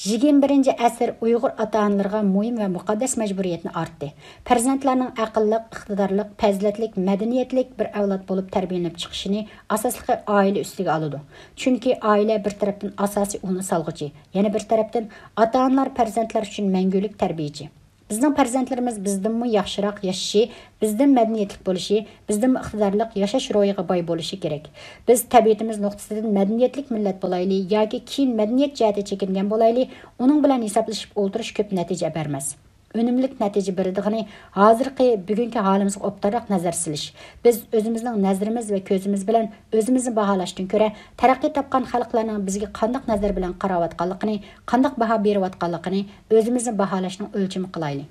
يىگىرمە بىرىنچى ئەسىر ئۇيغۇر ئاتا-ئانىلىرىغا مۇھىم ۋە مۇقەددەس مەجبۇرىيەتنى ئارتتى. پەرزەنتلەرنىڭ ئەقىللىق، ئىقتىدارلىق، پەزىلەتلىك، مەدەنىيەتلىك بىر ئەۋلاد بولۇپ تەربىيەلىنىپ چىقىشىنى ئاساسلىقى ئائىلە ئۈستىگە ئالىدۇ. چۈنكى ئائىلە بىر تەرەپتىن ئاساسىي ئۇلنى سالغۇچى، يەنە بىر تەرەپتىن ئاتا-ئانىلار پەرزەنتلەر ئۈچۈن مەڭگۈلۈك تەربىيىچى. بىزنىڭ پەرزەنتلىرىمىز بىزدىنمۇ ياخشىراق ياشىشى، بىزدىن مەدەنىيەتلىك بولۇشى، بىزدىنمۇ ئىقتىدارلىق ياشاش روھىغا باي بولۇشى كېرەك. بىز تەبىئىتىمىز نۇقتىسىدىن مەدەنىيەتلىك مىللەت بولايلى ياكى كېيىن مەدەنىيەت جەھەتتە چېكىنگەن بولايلى، ئۇنىڭ بىلەن ھېسابلىشىپ ئولتۇرۇش كۆپ نەتىجە بەرمەس. ئۈنۈملۈك نەتىجە بېرىدىغىنى ھازىرقى، بۈگۈنكى ھالىمىزغا ئوبدانراق نەزەر سېلىش. بىز ئۆزىمىزنىڭ نەزىرىمىز ۋە كۆزىمىز بىلەن ئۆزىمىزنى باھالاشتىن كۆرە، تەرەققىي تاپقان خەلقلەرنىڭ بىزگە قانداق نەزەر بىلەن قاراۋاتقانلىقىنى، قانداق باھا بېرىۋاتقانلىقىنى ئۆزىمىزنى باھالاشنىڭ ئۆلچىمى قىلايلى.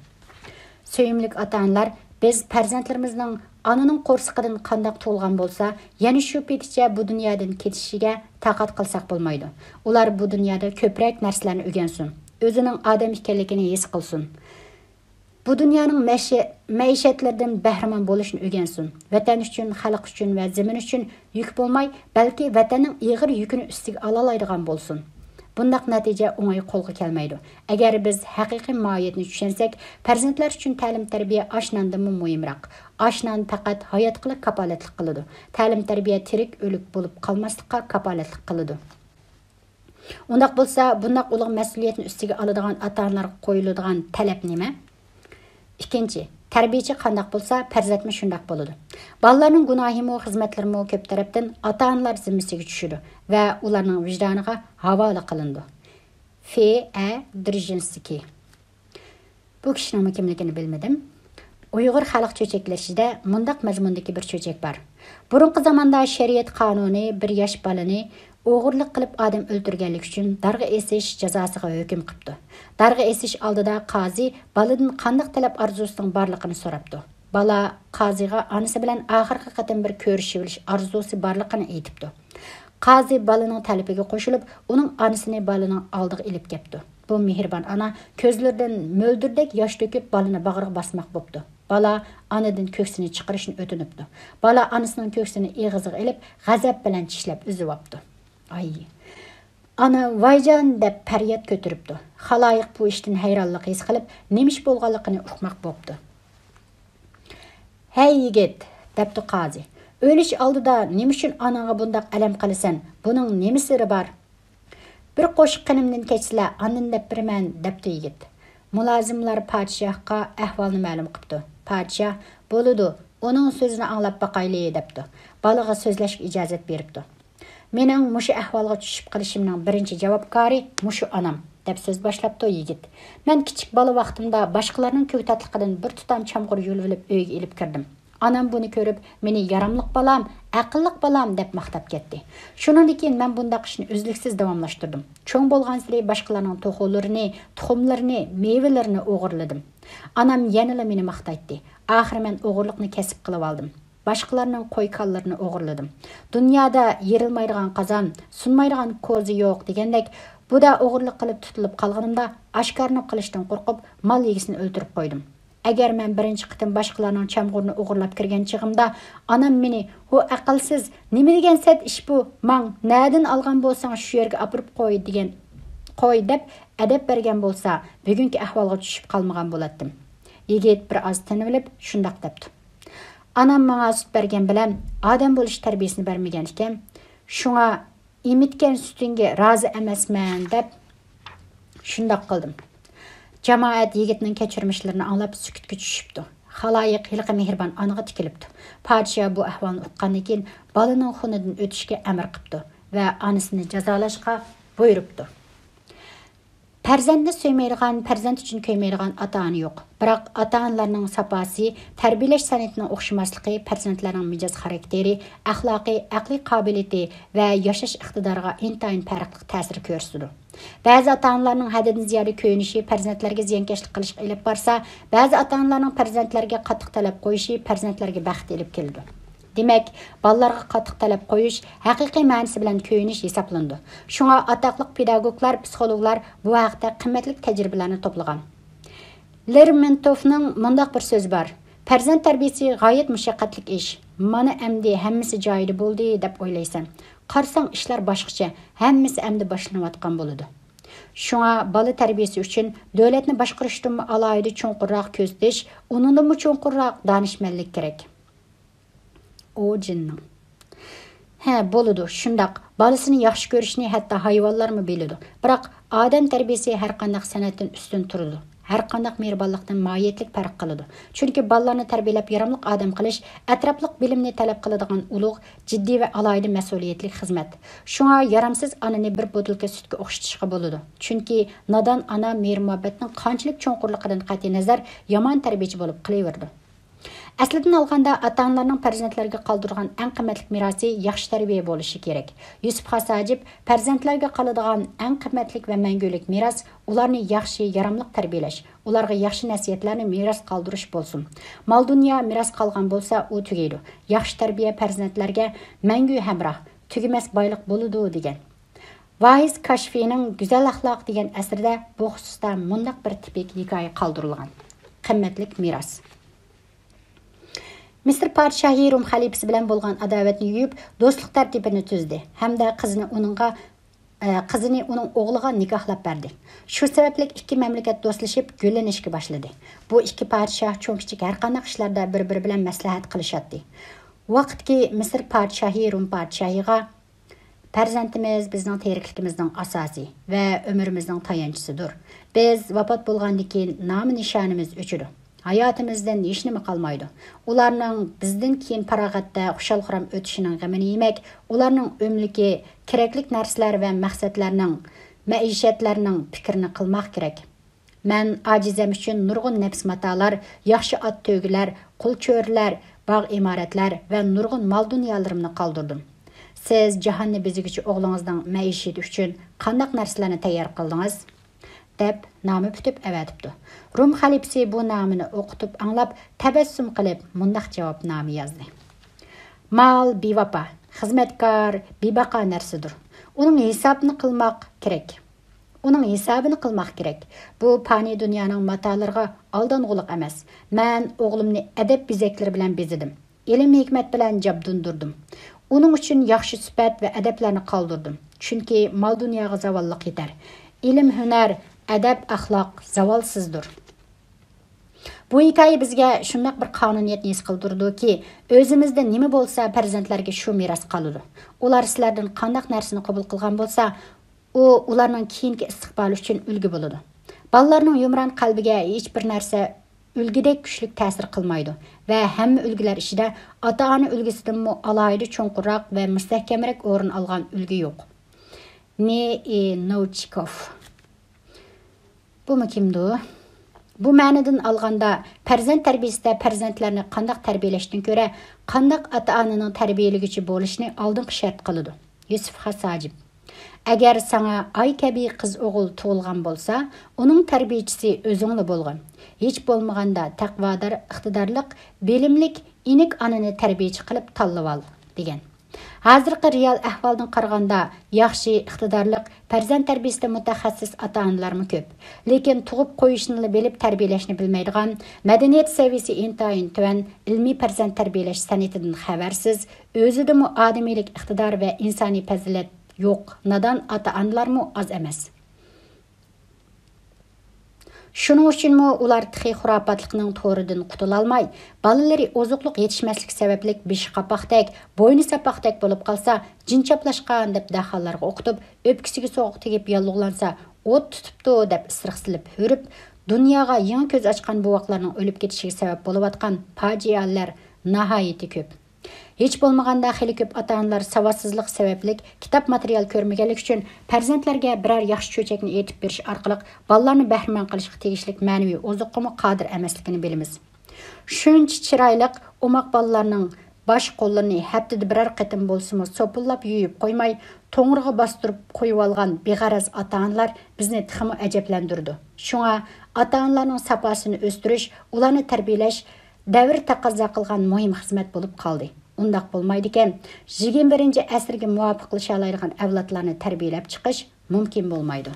سۆيۈملۈك ئاتا-ئانىلار، بىز پەرزەنتلىرىمىزنىڭ ئانىنىڭ قورسىقىدىن قانداق تۇغۇلغان بولسا، يەنە شۇ پېتىچە بۇ دۇنيادىن كېتىشىگە تاقەت قىلساق بولمايدۇ. ئۇلار بۇ دۇنيادا كۆپرەك نەرسىلەرنى ئۆگەنسۇن، ئۆزىنىڭ ئادەم ئىكەنلىكىنى ھېس قىلسۇن. بۇ دۇنيانىڭ مەشە-، مەئىشەتلىرىدىن بەھرىمەن بولۇشنى ئۆگەنسۇن. ۋەتەن ئۈچۈن، خەلق ئۈچۈن ۋە زېمىن ئۈچۈن يۈك بولماي، بەلكى ۋەتەننىڭ ئېغىر يۈكىنى ئۈستىگە ئالالايدىغان بولسۇن. بۇنداق نەتىجە ئوڭاي قولغا كەلمەيدۇ. ئەگەر بىز ھەقىقىي ماھىيەتنى چۈشەنسەك، پەرزەنتلەر ئۈچۈن تەلىم-تەربىيە ئاش ناندىنمۇ مۇھىمراق. ئاش نان پەقەت ھايات قېلىپ كاپالەتلىك قىلىدۇ. تەلىم-تەربىيە تىرىك ئۆلۈك بولۇپ قالماسلىققا كاپالەتلىك قىلىدۇ. ئۇنداق بولسا، بۇنداق ئۇلۇغ مەسئۇلىيەتنى ئۈستىگە ئالىدىغان ئاتا-ئانىلارغا قويۇلىدىغان تەلەپ نېمە؟ ئىككىنچى، تەربىيىچى قانداق بولسا، پەرزەنتمۇ شۇنداق بولىدۇ. بالىلارنىڭ گۇناھىمۇ، خىزمەتلىرىمۇ كۆپ تەرەپتىن ئاتا-ئانىلار زىممىسىگە چۈشىدۇ ۋە ئۇلارنىڭ ۋىجدانىغا ھاۋالە قىلىنىدۇ. فې ئە دىرژىنسكىي. بۇ كىشىنىڭمۇ كىملىكىنى بىلمىدىم. ئۇيغۇر خەلق چۆچەكلىشىدە مۇنداق مەزمۇندىكى بىر چۆچەك بار. بۇرۇنقى زاماندا شەرىئەت قانۇنى بىر ياش بالىنى ئوغرىلىق قىلىپ ئادەم ئۆلتۈرگەنلىكى ئۈچۈن دارغا ئېسىش جازاسىغا ھۆكۈم قىپتۇ. دارغا ئېسىش ئالدىدا قازى بالىدىن قانداق تەلەپ ئارزۇسىنىڭ بارلىقىنى سوراپتۇ. بالا قازىغا ئانىسى بىلەن ئاخىرقى قېتىم بىر كۆرۈشۈۋېلىش ئارزۇسى بارلىقىنى ئېيتىپتۇ. قازى بالىنىڭ تەلىپىگە قوشۇلۇپ، ئۇنىڭ ئانىسىنى بالىنىڭ ئالدىغا ئېلىپ كەپتۇ. بۇ مېھرىبان ئانا كۆزلىرىدىن مۆلدۈردەك ياش تۆكۈپ، بالىنى باغرىغا باسماق بوپتۇ. بالا ئانىدىن كۆكسىنى چىقىرىشنى ئۆتۈنۈپتۇ. بالا ئانىسىنىڭ كۆكسىنى ئېغىزىغا ئېلىپ، غەزەپ بىلەن چىشلەپ ئۈزۈۋاپتۇ. ئاي، ئانا، ۋايجان دەپ پەرياد كۆتۈرۈپتۇ. خالايىق بۇ ئىشتىن ھەيرانلىق ھېس قىلىپ، نېمە ئىش بولغانلىقىنى ئۇقماق بوپتۇ. ھەي يىگىت، دەپتۇ قازى، ئۆلۈش ئالدىدا نېمە ئۈچۈن ئاناڭغا بۇنداق ئەلەم قىلىسەن؟ بۇنىڭ نېمە سىرى بار؟ بىر قوشۇق قېنىمدىن كەچسىلە، ئاندىن دەپ بېرىمەن، دەپتۇ يىگىت. مۇلازىملار پادىشاھقا ئەھۋالنى مەلۇم قىپتۇ. پادىشاھ، بولىدۇ، ئۇنىڭ سۆزىنى ئاڭلاپ باقايلى، دەپتۇ. بالىغا سۆزلەشكە ئىجازەت بېرىپتۇ. مېنىڭ مۇشۇ ئەھۋالغا چۈشۈپ قېلىشىمنىڭ بىرىنچى جاۋابكارى مۇشۇ ئانام، دەپ سۆز باشلاپتۇ يىگىت. مەن كىچىك بالا ۋاقتىمدا باشقىلارنىڭ كۆكتاتلىقىدىن بىر تۇتام چامغۇر يۇلۇۋېلىپ ئۆيگە ئېلىپ كىردىم. ئانام بۇنى كۆرۈپ، مېنى ياراملىق بالام، ئەقىللىق بالام دەپ ماختاپ كەتتى. شۇنىڭدىن كېيىن مەن بۇنداق ئىشنى ئۈزلۈكسىز داۋاملاشتۇردۇم. چوڭ بولغانسېرى باشقىلارنىڭ توخۇلىرىنى، تۇخۇملىرىنى، مېۋىلىرىنى ئوغرىلىدىم. ئانام يەنىلا مېنى ماختايتتى. ئاخىرى مەن ئوغرىلىقنى كەسىپ قىلىۋالدىم. باشقىلارنىڭ قوي-كانلىرىنى ئوغرىلىدىم. دۇنيادا يېرىلمايدىغان قازان، سۇنمايدىغان كوزا يوق دېگەندەك، بۇدا ئوغرىلىق قىلىپ تۇتۇلۇپ قالغىنىمدا ئاشكارىنى قىلىشتىن قورقۇپ، مال ئىگىسىنى ئۆلتۈرۈپ قويدۇم. ئەگەر مەن بىرىنچى قېتىم باشقىلارنىڭ چامغۇرىنى ئوغرىلاپ كىرگەن چېغىمدا، ئانام مېنى، ھو ئەقىلسىز، نېمە دېگەن سەت ئىش بۇ، ماڭ، نەدىن ئالغان بولساڭ شۇ يەرگە ئاپىرىپ قوي دېگەن، قوي دەپ ئەدەپ بەرگەن بولسا، بۈگۈنكى ئەھۋالغا چۈشۈپ قالمىغان بولاتتىم. يىگىت بىر ئاز تىنىۋېلىپ شۇنداق دەپتۇ. ئانام ماڭا سۈت بەرگەن بىلەن ئادەم بولۇش تەربىيىسىنى بەرمىگەن ئىكەن، شۇڭا ئېمىتكەن سۈتۈڭگە رازى ئەمەسمەن دەپ شۇنداق قىلدىم. جامائەت يىگىتنىڭ كەچۈرمىشلىرىنى ئاڭلاپ سۈكۈتكە چۈشۈپتۇ. خالايىق ھېلىقى مېھرىبان ئانىغا تىكىلىپتۇ. پادىشاھ بۇ ئەھۋالنى ئۇققاندىن كېيىن بالىنىڭ خۇنىدىن ئۆتۈشكە ئەمىر قىپتۇ ۋە ئانىسىنى جازالاشقا بۇيرۇپتۇ. پەرزەنتنى سۆيمەيدىغان، پەرزەنت ئۈچۈن كۆيمەيدىغان ئاتا-ئانا يوق. بىراق ئاتا-ئانىلارنىڭ ساپاسى، تەربىيەلەش سەنئىتىنىڭ ئوخشىماسلىقى پەرزەنتلەرنىڭ مىجەز خاراكتېرى، ئەخلاقى، ئەقلىي قابىلىيىتى ۋە ياشاش ئىقتىدارىغا ئىنتايىن پەرقلىق تەسىر كۆرسىتىدۇ. بەزى ئاتا-ئانىلارنىڭ ھەددىدىن زىيادە كۆيۈنۈشى پەرزەنتلەرگە زىيانكەشلىك قىلىشقا ئېلىپ بارسا، بەزى ئاتا-ئانىلارنىڭ پەرزەنتلەرگە قاتتىق تەلەپ قويۇشى پەرزەنتلەرگە بەخت ئېلىپ كېلىدۇ. دېمەك، بالىلارغا قاتتىق تەلەپ قويۇش ھەقىقىي مەنىسى بىلەن كۆيۈنۈش ھېسابلىنىدۇ. شۇڭا ئاتاقلىق پېداگوگلار، پسىخولوگلار بۇ ھەقتە قىممەتلىك تەجرىبىلەرنى توپلىغان. لېرمونتوفنىڭ مۇنداق بىر سۆزى بار: «پەرزەنت تەربىيىسى غايەت مۇشەققەتلىك ئىش. مانا ئەمدى ھەممىسى جايىدا بولدى دەپ ئويلايسەن. قارىساڭ ئىشلار باشقىچە، ھەممىسى ئەمدى باشلىنىۋاتقان بولىدۇ.» شۇڭا بالا تەربىيەسى ئۈچۈن دۆلەتنى باشقۇرۇشتىنمۇ ئالاھىدە چوڭقۇرراق كۆزىتىش، ئۇنىڭدىنمۇ چوڭقۇرراق دانىشمەنلىك كېرەك. ئو جىننىڭ. ھە، بولىدۇ، شۇنداق. بالىسىنى ياخشى كۆرۈشنى ھەتتا ھايۋانلارمۇ بىلىدۇ. بىراق، ئادەم تەربىيەسى ھەر قانداق سەنئەتتىن ئۈستۈن تۇرىدۇ. ھەر قانداق مېھرىبانلىقتىن ماھىيەتلىك پەرق قىلىدۇ. چۈنكى بالىلارنى تەربىيەلەپ ياراملىق ئادەم قىلىش ئەتراپلىق بىلىمنى تەلەپ قىلىدىغان ئۇلۇغ، جىددىي ۋە ئالاھىدە مەسئۇلىيەتلىك خىزمەت. شۇڭا يارامسىز ئانىنى بىر بوتۇلكا سۈتكە ئوخشىتىشقا بولىدۇ. چۈنكى نادان ئانا مېھىر-مۇھەببەتنىڭ قانچىلىك چوڭقۇرلۇقىدىن قەتئىينەزەر، يامان تەربىيەچى بولۇپ قېلىۋېرىدۇ. ئەسلىدىن ئالغاندا، ئاتا-ئانىلارنىڭ پەرزەنتلەرگە قالدۇرىدىغان ئەڭ قىممەتلىك مىراسى ياخشى تەربىيە بولۇشى كېرەك. يۈسۈپ خاس ھاجىپ، پەرزەنتلەرگە قالىدىغان ئەڭ قىممەتلىك ۋە مەڭگۈلۈك مىراس ئۇلارنى ياخشى، ياراملىق تەربىيەلەش، ئۇلارغا ياخشى نەسىھەتلەرنى مىراس قالدۇرۇش بولسۇن. مال-دۇنيا مىراس قالغان بولسا، ئۇ تۈگەيدۇ. ياخشى تەربىيە پەرزەنتلەرگە مەڭگۈ ھەمراھ، تۈگىمەس بايلىق بولىدۇ، دېگەن. ۋاھىز كاشفىنىڭ گۈزەل ئەخلاق دېگەن ئەسىرىدە بۇ خۇسۇستا مۇنداق بىر تىپىك ھېكايە قالدۇرۇلغان. قىممەتلىك مىراس. مىسىر پادىشاھى روم خەلىپىسى بىلەن بولغان ئاداۋەتنى يۇيۇپ، دوستلۇق تەرتىپىنى تۈزدى ھەمدە قىزىنى ئۇنىڭغا، ئە، قىزىنى ئۇنىڭ ئوغلىغا نىكاھلاپ بەردى. شۇ سەۋەبلىك ئىككى مەملىكەت دوستلىشىپ گۈللىنىشكە باشلىدى. بۇ ئىككى پادىشاھ چوڭ-كىچىك ھەر قانداق ئىشلاردا بىر-بىرى بىلەن مەسلىھەت قىلىشاتتى. ۋاقىتكى مىسىر پادىشاھى روم پادىشاھىغا، پەرزەنتىمىز بىزنىڭ تىرىكلىكىمىزنىڭ ئاساسى ۋە ئۆمرىمىزنىڭ تايانچىسىدۇر. بىز ۋاپات بولغاندىن كېيىن نامى نىشانىمىز ئۆچىدۇ. ھاياتىمىزدىن ھېچنېمە قالمايدۇ. ئۇلارنىڭ بىزدىن كېيىن پاراغەتتە خۇشال-خۇرام ئۆتۈشىنىڭ غېمىنى يېمەك، ئۇلارنىڭ ئۆملۈكى، كېرەكلىك نەرسىلەر ۋە مەقسەتلەرنىڭ، مەئىشەتلەرنىڭ پىكرىنى قىلماق كېرەك. مەن ئاجىزەم ئۈچۈن نۇرغۇن نەپىس ماتالار، ياخشى ئات تۆگىلەر، قۇل چۆرىلەر، باغ ئىمارەتلەر ۋە نۇرغۇن مال-دۇنيالىرىمنى قالدۇردۇم. سىز جاھاننى بېزىگۈچى ئوغلىڭىزنىڭ مەئىشىيىتى ئۈچۈن قانداق نەرسىلەرنى تەييار قىلدىڭىز؟ دەپ نامە پۈتۈپ ئەۋەتىپتۇ. روم خەلىپىسى بۇ نامىنى ئوقۇتۇپ ئاڭلاپ، تەبەسسۇم قىلىپ مۇنداق جاۋابنامە يازدى: مال بىۋاپا، خىزمەتكار بىباقا نەرسىدۇر. ئۇنىڭ ھېسابىنى قىلماق كېرەك. ئۇنىڭ ھېسابىنى قىلماق كېرەك. بۇ پانىي دۇنيانىڭ ماتالىرىغا ئالدانغۇلۇق ئەمەس. مەن ئوغلۇمنى ئەدەپ بېزەكلىرى بىلەن بېزىدىم. ئىلىم-ھېكمەت بىلەن جابدۇندۇردۇم. ئۇنىڭ ئۈچۈن ياخشى سۈپەت ۋە ئەدەپلەرنى قالدۇردۇم. چۈنكى مال-دۇنياغا زاۋاللىق يېتەر. ئىلىم-ھۈنەر، ئەدەپ-ئەخلاق زاۋالسىزدۇر. بۇ ھېكايە بىزگە شۇنداق بىر قانۇنىيەتنى ھېس قىلدۇرىدۇكى، ئۆزىمىزدە نېمە بولسا، پەرزەنتلەرگە شۇ مىراس قالىدۇ. ئۇلار سىلەردىن قانداق نەرسىنى قوبۇل قىلغان بولسا، ئۇ ئۇلارنىڭ كېيىنكى ئىستىقبالى ئۈچۈن ئۈلگە بولىدۇ. بالىلارنىڭ يۇمران قەلبىگە ھېچبىر نەرسە ئۈلگىدەك كۈچلۈك تەسىر قىلمايدۇ ۋە ھەممە ئۈلگىلەر ئىچىدە ئاتا-ئانا ئۈلگىسىدىنمۇ ئالاھىدە چوڭقۇرراق ۋە مۇستەھكەمرەك ئورۇن ئالغان ئۈلگە يوق. نېئىنوچىكوف. بۇمۇ كىمدۇ؟ بۇ مەنىدىن ئالغاندا، پەرزەنت تەربىيىسىدە پەرزەنتلەرنى قانداق تەربىيەلەشتىن كۆرە، قانداق ئاتا-ئانىنىڭ تەربىيەلىگۈچى بولۇشىنى ئالدىنقى شەرت قىلىدۇ. يۈسۈپ خاس ھاجىپ. ئەگەر ساڭا ئاي كەبى قىز ئوغۇل تۇغۇلغان بولسا، ئۇنىڭ تەربىيىچىسى ئۆزۈڭلا بولغىن. ھېچ بولمىغاندا تەقۋادار، ئىقتىدارلىق، بىلىملىك، ئىنىك ئانىنى تەربىيىچى قىلىپ تاللىۋال، دېگەن. ھازىرقى رېئال ئەھۋالدىن قارىغاندا، ياخشى، ئىقتىدارلىق، پەرزەنت تەربىيىسىدە مۇتەخەسسىس ئاتا-ئانىلارمۇ كۆپ. لېكىن تۇغۇپ قويۇشنىلا بىلىپ تەربىيەلەشنى بىلمەيدىغان، مەدەنىيەت سەۋىيەسى ئىنتايىن تۆۋەن، ئىلمىي پەرزەنت تەربىيەلەش سەنئىتىدىن خەۋەرسىز، ئۆزىدىمۇ ئادىمىيلىك ئىقتىدار ۋە ئىنسانىي پەزىلەت يوق، نادان ئاتا-ئانىلارمۇ ئاز ئەمەس. شۇنىڭ ئۈچۈنمۇ ئۇلار تېخى خۇراپاتلىقنىڭ تورىدىن قۇتۇلالماي، بالىلىرى ئوزۇقلۇق يېتىشمەسلىكى سەۋەبلىك بېشى قاپاقتەك، بوينى ساپاقتەك بولۇپ قالسا، جىن چاپلاشقان دەپ داھالارغا ئوقۇتۇپ، ئۆپكىسىگە سوغۇق تېگىپ ياللۇغلانسا، ئوت تۇتۇپتۇ دەپ ئىسرىق سېلىپ ھۆرۈپ، دۇنياغا يېڭى كۆز ئاچقان بوۋاقلارنىڭ ئۆلۈپ كېتىشىگە سەۋەب بولۇۋاتقان پاجىئەلەر ناھايىتى كۆپ. ھېچ بولمىغاندا خېلى كۆپ ئاتا-ئانىلار ساۋاتسىزلىق سەۋەبلىك كىتاب ماتېرىيال كۆرمىگەنلىكى ئۈچۈن پەرزەنتلەرگە بىرەر ياخشى چۆچەكنى ئېيتىپ بېرىش ئارقىلىق بالىلارنى بەھرىمەن قىلىشقا تېگىشلىك مەنىۋى ئوزۇققىمۇ قادىر ئەمەسلىكىنى بىلىمىز. شۇنچە چىرايلىق، ئوماق بالىلارنىڭ باش قوللىرىنى ھەپتىدە بىرەر قېتىم بولسىمۇ سوپۇنلاپ يۇيۇپ قويماي، توڭۇرىغا باستۇرۇپ قويۇۋالغان بىغەرەز ئاتا-ئانىلار بىزنى تېخىمۇ ئەجەبلەندۈرىدۇ. شۇڭا ئاتا-ئانىلارنىڭ ساپاسىنى ئۆستۈرۈش، ئۇلارنى تەربىيەلەش دەۋر تەقەززا قىلغان مۇھىم خىزمەت بولۇپ قالدى. ئۇنداق بولمايدىكەن، يىگىرمە بىرىنچى ئەسىرگە مۇۋاپىقلىشالايدىغان ئەۋلادلارنى تەربىيەلەپ چىقىش مۇمكىن بولمايدۇ.